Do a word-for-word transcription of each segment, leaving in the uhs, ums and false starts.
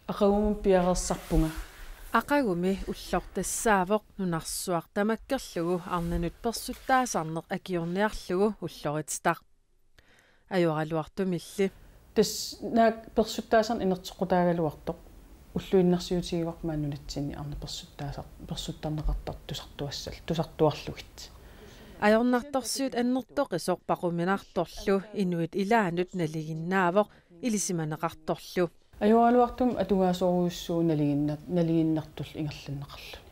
Aqagumut piareersarpunga. Aqagumi ulloq tassaavoq nunarsuaq tamakkerlugu arnanut persuttaasarneq akiorniarlugu ullorititaq. Ajoraluartumilli. Tassa naak persuttaasarneq inerteqqutaagaluartoq. Ulluinnarsiutigivarput maani nunatsinni arnat persuttaasar-, persuttarneqartartut tusartuassal-, tusartuarlugit. Ajornartorsiut annertoqisoq paquminartorlu inuit ilaannut nalinginnaavoq ilisimaneqartorlu. Ajoraluartumik atugaasorujussuuvoq nalinginna-, nalinginnartullu ingerlanneqarluni.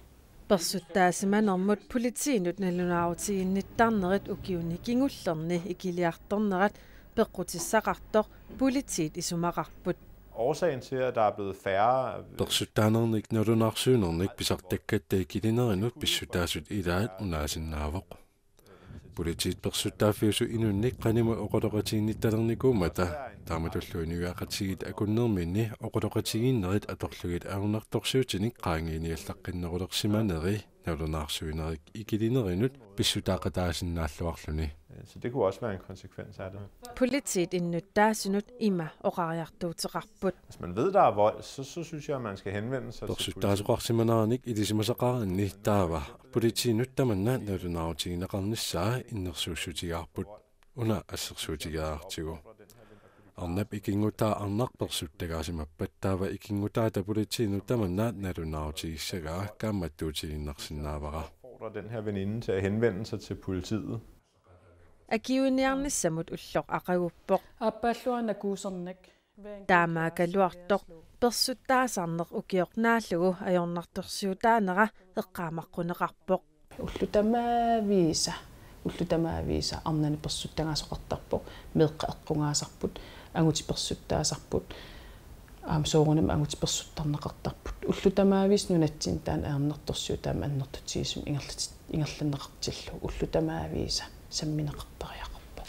Persuttaasimanermut politiinut nalunaarutiginnittarnerit ukiuni kingullerni ikiliartornerat peqqutissaqartoq politiit isumaqarput. Årsagen til, at der er blevet færre Persuttaanernik nalunaarsuinernik pisartakkatta ikilinerinut pissutaasut ilaat unaasinnaavoq. Politiit persuttaaffiusut inunnik qanimut oqaloqatiginnittalernikuummata, taamatullu inuiaqatigiit akunnerminni oqaloqatigiinnerit atorlugit ajornartorsiutinik qaangiiniallaqqinnerulersimaneri nalunaarsuinerit ikilinerinut pissutaaqataasinnaalluarluni. Så det kunne også være en konsekvens af det. Politiit innuttaasunut ima oqariartuuteqarput. Hvis man ved, der er vold, så, så synes jeg, at man skal henvende sig til politiet. Persuttaasoqarsimaneranik ilisimasaqaraanni taava politiinut tamanna nalunaarutigineqarnissaa innersuussutigaarput. Una assersuutigiartigu. Arnap ikinngutaa arnaq persuttagaasimappat taava ikinngutaata politiinut tamanna nalunaarutigissagaat kaammattuutigiinnarsinnaavara. Opfordrer den her veninde til at henvende sig til politiet. Akiuiniarnissamut ulloq aqaguppoq. Aappaalluarna kuusernak. Taamaakkaluartoq persuttaasarneq ukioq naallugu ajornartorsiutaanera eqqaamaqquneqarpoq. Ullut tamaaviisa, ullut tamaaviisa arnani persuttagaasoqartarpoq, meeqqat eqqugaasarput, angutit persuttaasarput, aamma soorunami angutit persuttarneqartarput. Ullut tamaaviisa nunatsinni taanna ajornartorsiut taama annertutigisumik ingerlat-, ingerlanneqartillugu. Ullut tamaaviisa sammineqartariaqarpoq.